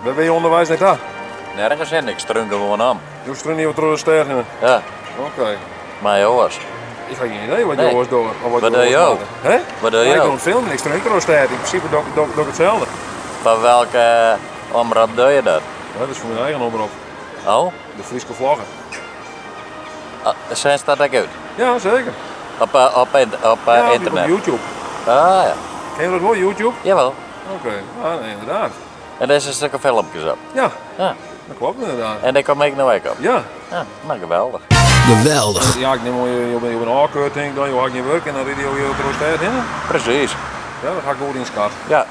Wêr binne je ûnderweis nei ta? Nergens hin, ik strún gewoan om. Jo strune jo troch de stêd hinne? Ja. Oké. Mei oars. Ik ha gjin idee wat Nee. jo oars dogge. Of wat Wat jo doe oars jo? moatte. Hè? Wat doe Ja, ik jo? doe in film en ik strún ek troch de stêd. Yn prinsipe doch ik, doch ik itselde. Foar welke omrop doe je dat? Ja, dat is foar myn eigen omrop. Oh? De Fryske Flogger. Oh, Sendst dat ek út? Ja, seker. Op, eh, op, op eh, Ja, op ynternet? YouTube. Ah ja. Ken je dat wol, YouTube? Jawel. Oké, ja, nee, ynderdaad. En dêr sitte sokke filmkes op. Ja. Ja. Dat kloppet ynderdaad. En dêr kom ik no ek op. Ja. Ja, no geweldich. Geweldich. Ja, ik nim oan, jo binne, jo binne ôfkeurd tink ik dan, jo ha gjin wurk en dan ride jo hjir troch de stêd hinne? Presys. Ja, dat ha ik goed ynskat. Ja.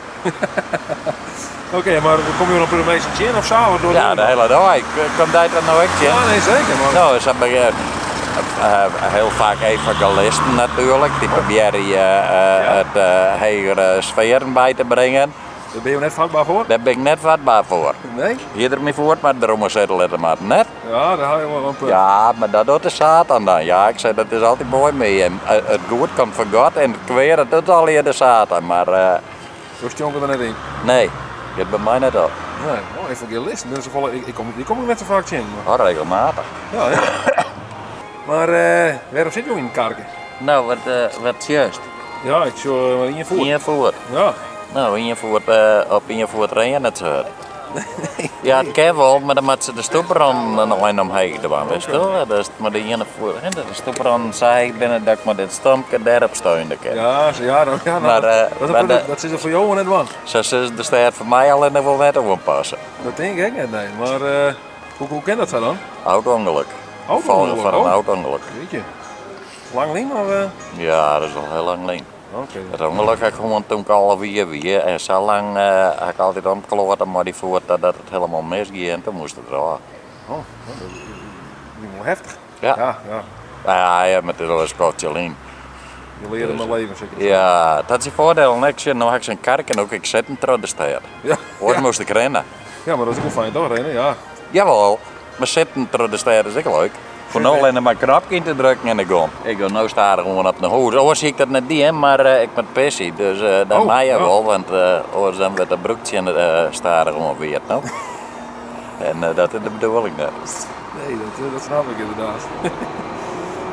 Oké, mar komme jo dan protte minsken tsjin of sa? Wat Ja, de hiele dei. Komt dy dat no ek tsjin? Ja, nee, seker. Mar... No, se begjint hiel faak evangelisten natuerlik. Dy probearje it hegere sfearen by te bringen. Dêr binne jo net fatber foar? Dêr bin ik net fatber foar. Nee? Hie er my fuort mar derûnder sitte litte moatten, net? Ja, dêr ha jo wol in punt. Ja, mar dat docht de Satan dan. Ja, ik sei, dat is altyd moai mei. En it goed komt fan God en it kwea, dat docht allegear de Satan. Mar. Jo stjonke der net yn? Nee, giet by my net op. Nee, oh, evangelisten, binne safolle, ik, kom, dy kom ik net sa faak tsjin. Oh, regelmatich. Ja, ja. Mar wêrom sit jo yn in karke? No, wat, wat sjochst? Ja, ik sjoch mar ien foet. Ien foet. Ja. No, ien foet, op ien foet rinne net sa hurd. Ja, it kin wol, mar dan moatte se de stoeprânen in ein omheech dwaan, witsto? Dus mei de iene foet, hè, dat de stoeprânen sa heech binne dat ik mei dit stompke dêrop steune kin. Ja, ja, dan, ja, mar, dat, mar dat, dat sille se foar jo wol net dwaan. Sa sille se de stêd foar my allinnich wol net oanpasse. Dat tink ik ek net, nee. Mar hoe, hoe kin dat sa dan? Auto-ûngelok. Auto-ûngelok? Foar in auto-ûngelok. Jeetje. Lang lyn of? Ja, dat is al hiel lang lyn. Oké. Dat ûngelok ha ik hân toen ik 11 jier wie en sa lang ha ik altyd omkloate mei dy foet dat it hielendal mis gie en toen moast it derôf. Oh, dat is wol heftich. Ja. Ja, ja. Ja, ja, mar it is al in skoftsje lyn. Je leare mei leven seker. Ja, dat is foardiel. Ik sjoch, no ha ik sa'n karke en ook ik sitten troch de stêd. Ja. Oars moast ik rinne. Ja, mar dat is ek wol fijn toch, rinne, ja. Jawel, mar sitten troch de stêd is ek leuk. Foar no allinne mar in knopke yn te drukken en ik gong. Ik gean no stadichoan op nei hûs. Oars hie ik dat net dien, mar ik moat pisje. Dus dat mei ja wol, want oars dan wurdt de broek tsjin stadichoan wiet, no. En dat is de bedoeling net. Nee, dat, dat snap ik ynderdaad.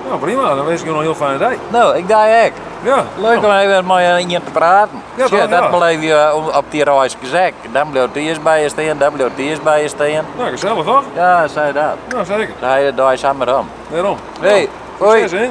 No, prima. Dan winsk ik jo noch in hiel fijne dei. No, ik dy ek. Ja. Leuk om even mei ien te praten. Ja, Sjoch, toch, dat ja. beleef je op dy reiskes ek. Dan bliuwt dy earst by je stean, dan bliuwt dy earst by je stean. No, gesellich toch? Ja, sei dat. Ja, seker. De hiele dei samar om. Dêrom. Hey, No, hoi. sukses, hè.